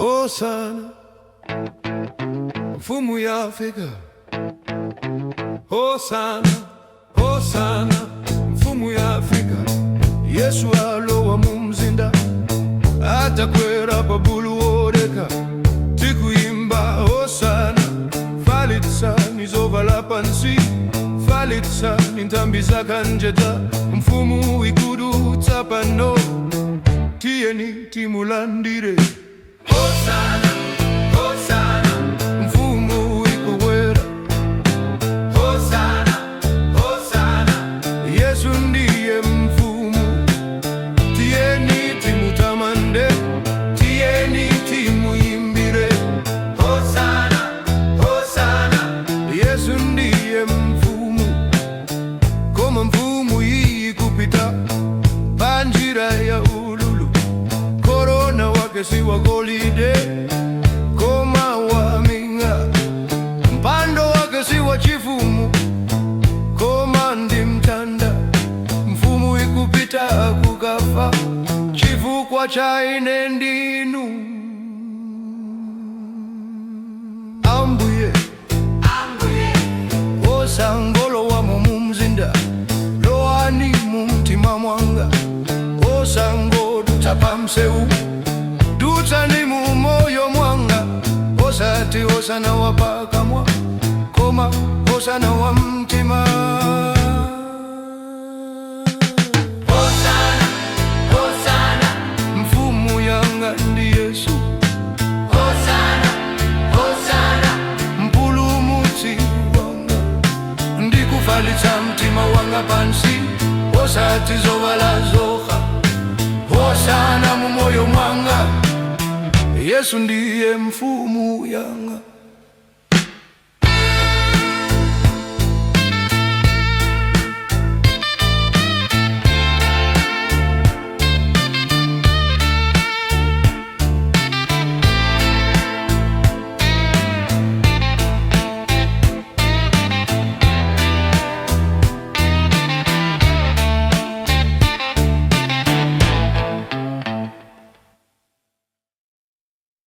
Hosana, mfumu yafika. Hosana, Hosana, mfumu yafika. Yesu alowa mu mzinda, atakwera pa bulu wodekha. Tikuimba Hosana, valitsani zovala pansi, valitsani ntambi za kanjedza, mfumu ikudutsa pano, tiyeni timulandire. Hosana, Hosana, mfumu ikubwera. Hosana, Hosana, Yesu ndiye mfumu, tiyeni timutamande, tiyeni timuimbire. Hosana, Hosana, Yesu ndiye mfumu, koma mfumu iyi ikupita panjira ya ululu, korona wake si wa golide, koma wa minga, mpando wake si wa chifumu, koma ndi mtanda. Mfumu ikupita kukafa chifukwa cha ine ndinu. Ambuye, osangolowamo mu mzinda, lowani mu mtima mwanga. Osangodutsa pamsewu, dutsani mu moyo mwanga. Osati hosana wa pakamwa, koma hosana wa mtima. Hosana, Hosana, Mfumu yanga ndi Yesu, Hosana, Hosana, mpulumutsi wanga. Ndikuvalitsa mtima wanga pansi, osati zovala zokha. Hosana mu moyo mwanga, Yesu ndiye mfumu yanga.